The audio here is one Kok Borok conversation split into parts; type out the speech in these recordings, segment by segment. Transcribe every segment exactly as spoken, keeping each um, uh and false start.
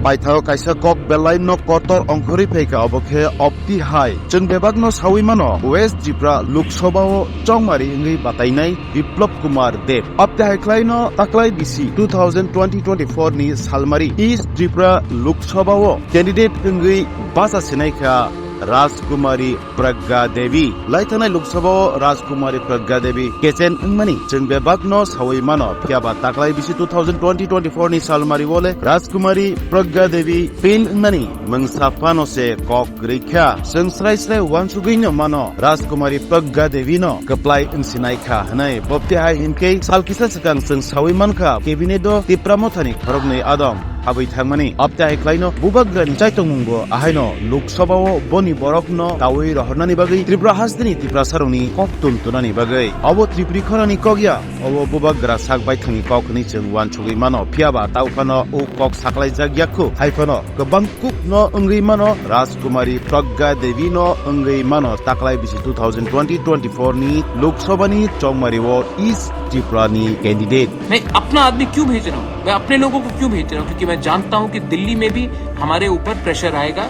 Paithago kaisa kok belai no kotor ongkhorwi phaikha, obo khe opti hai. Chwng bebak no sawi mano, West Tripura Lok Sabha o chongmari wngwi batainai Biplab Kumar Deb. Opti hai khlai no taklai bisi two thousand twenty twenty-four ni salmari East Tripura Lok Sabha o candidate wngwi bacha sinai kha Rajkumari Pragya Devi. Laithanai Lok Sabha o Rajkumari Pragya Devi kechen wngmani chwng bebak no sawi mano, phiya ba taklai bisi two thousand twenty twenty-four ni salmari o le Rajkumari Pragya Devi fail wngmani mungsa phano se kok kwrwi kha. Chwng srai srai uansugwi no mano Rajkumari Pragya Devi no kwplai wngsinai kha hwnwi. Bopti hai hinkhe sal kisa swkang chwng sawi mankha cabinet o Tipra Mothani khoroknwi adong habwi thangmani. Opti hai khlaino bubagrani chaitongmungbo ahaino Lok Sabha o boni borokno tawi rohornani bagwi Tripura hasteni Tiprasarokni koktun tunani bagwi. Obo Tripuri khorani kok ya, obo bubagra sak baithangni kok hwnwi chwng uansugwi mano. Phiya ba tau phano o kok saklaijak ya kho. Hai phano kwbang kuk no wngwi mano, Rajkumari Pragya Devi no wngwi mano taklai bisi two thousand twenty twenty-four ni Lok Sabha ni chongmari o East Tripura ni candidate. मैं अपना आदमी क्यों भेज रहा हूँ, मैं अपने लोगों को क्यों भेज रहा हूँ? क्योंकि मैं जानता हूँ कि दिल्ली में भी हमारे ऊपर प्रेशर आएगा,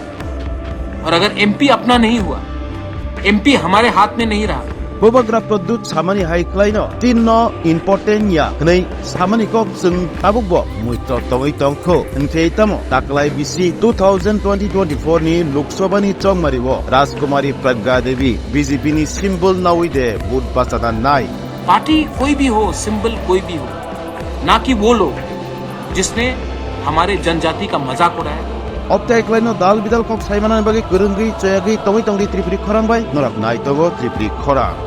और अगर एमपी अपना नहीं हुआ, एमपी हमारे हाथ में नहीं रहा। Bubagra Pradyut samani hai khlaino, tin no important ya hwnwi samani kok chwng tabukbo muitor tongwi tongkho. Hinkhe tamo taklai bisi two thousand twenty twenty-four ni Lok Sabha ni chongmari o Rajkumari Pragya Devi B J P ni symbol nawi de vote bachana nai. Party कोई भी हो, सिंबल कोई भी हो, ना कि वो लोग जिसने हमारे जनजाति का मजाक उड़ाया। Optai khlaino dal bidal kok saimanani bagwi kwrwngwi choyagwi tongwi tongdi Tripuri khorang bai, norok nai tongo Tripuri khorang.